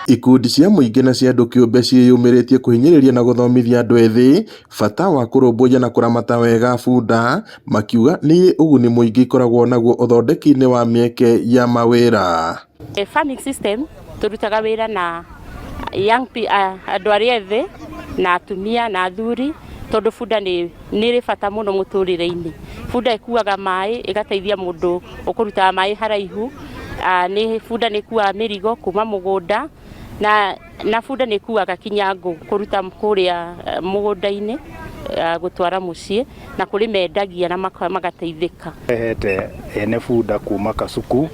Ikundi cia mũingĩ na cia andũ kĩũmbe ciĩyumĩrĩtie kũhinyĩrĩria na gũthomithia andũ ethĩ bata wa kũrũmbũiya na kũramata wega bunda, makiuga nĩirĩ ũguni mũingĩ ikoragwo naguo ũthondeki-inĩ wa mĩeke ya mawĩra. Farming system tũrutaga wĩra na young andũ arĩa ethĩ na atumia na athuri, tondũ bunda nĩ ĩrĩ bata mũno mũtũrĩre-inĩ. Bunda ĩkuaga maĩ, ĩgateithia mũndũ ũkũrutaga maĩ haraihu, nĩ bunda nĩ ĩkuaga mĩrigo kuma mũgũnda, na bunda nĩ ĩkuaga kinya ngũ kũruta kũrĩa mũgũnda-inĩ gũtwara mũciĩ, na kũrĩ mendagia na magateithĩka. Rehete ene bunda kuma Kasuku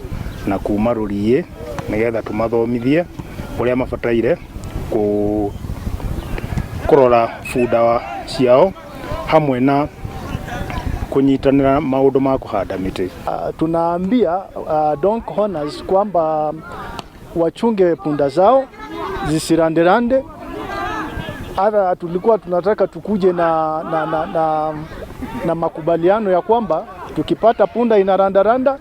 na kuma Rũriĩ nĩgetha tũmathomithie ũrĩa mabataire kũrora bunda ciao hamwe na kũnyitanĩra maũndũ ma kũhanda mĩtĩ. Tunaambia donkey owners kwamba wachunge punda zao zisiranderande. Hata tulikuwa tunataka tukuje na makubaliano ya kwamba tukipata punda inarandaranda,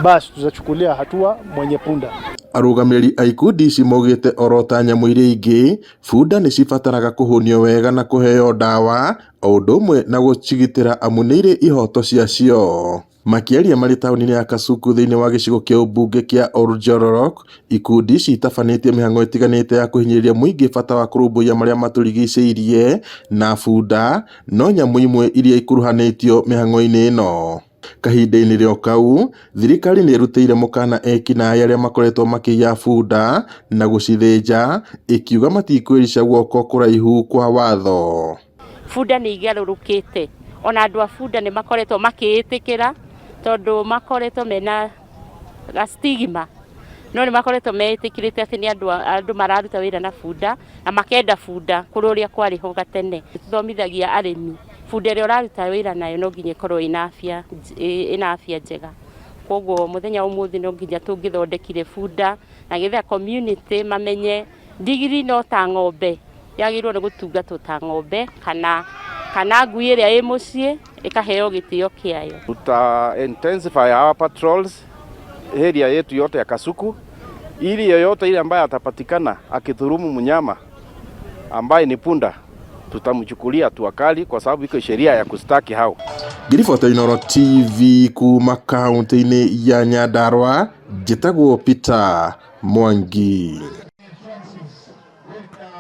basi tutachukulia hatua mwenye punda. Arũgamĩrĩri a ikundi ici maugĩte oro ta nyamũ iria ingĩ, bunda nĩ cibataraga kũhũnio wega na kũheo ndawa o ũndũ ũmwe na gũcigitĩra amu nĩirĩ ihoto ciacio. Makĩaria marĩ taũni-inĩ ya Kasuku thĩinĩ wa gĩcigo kĩa ũmbunge kĩa Oljolorok, ikundi ici itabanĩtie mĩhang'o ĩtiganĩte ya kũhinyĩrĩria mũingĩ bata wa kũrũmbũiya marĩa matũrigicĩirie na bunda no nyamũ imwe iria ikuruhanĩtio mĩhang'o-inĩ ĩno. Kahinda-inĩ o kau, thirikari nĩ ĩrutĩire mũkana ekinaĩ arĩa makoretwo makĩiya bunda na gũcithĩnja, ĩkiuga matikwĩrica guoko kũraihu kwa watho. Bunda nĩ igarũrũkĩte, ona andũ a bunda nĩ makoretwo makĩĩtĩkĩra, tondũ makoretwo mena stigma, no nĩ makoretwo meĩtĩkĩrĩte atĩ nĩ andũ mararuta wĩra na bunda na makenda bunda kũrĩ ũrĩa kwarĩ ho gatene. Tũthomithagia arĩmi bunda ĩrĩa ũraruta wĩra nayo no nginya ĩkorwo ĩna afya njega. Koguo mũthenya wa ũmũthĩ no nginya tũngĩthondekire bunda na getha community mamenye ndigiri no ta ng'ombe, yagĩrĩirwo nĩ gũtungatwo ta ng'ombe kana ngui ĩrĩa ĩ mũciĩ ĩkaheo gĩtĩo kĩayo. Tuta intensify our patrols area yetu yote ya Kasuku ili yoyote ile ambaye atapatikana akidhulumu mnyama ambaye ni punda, tutamchukulia hatua kali kwa sababu iko sheria ya kustaki hao. Ngĩribota Inooro TV kuma kaunti-inĩ ya Nyandarua, njĩtagwo Peter Mwangi.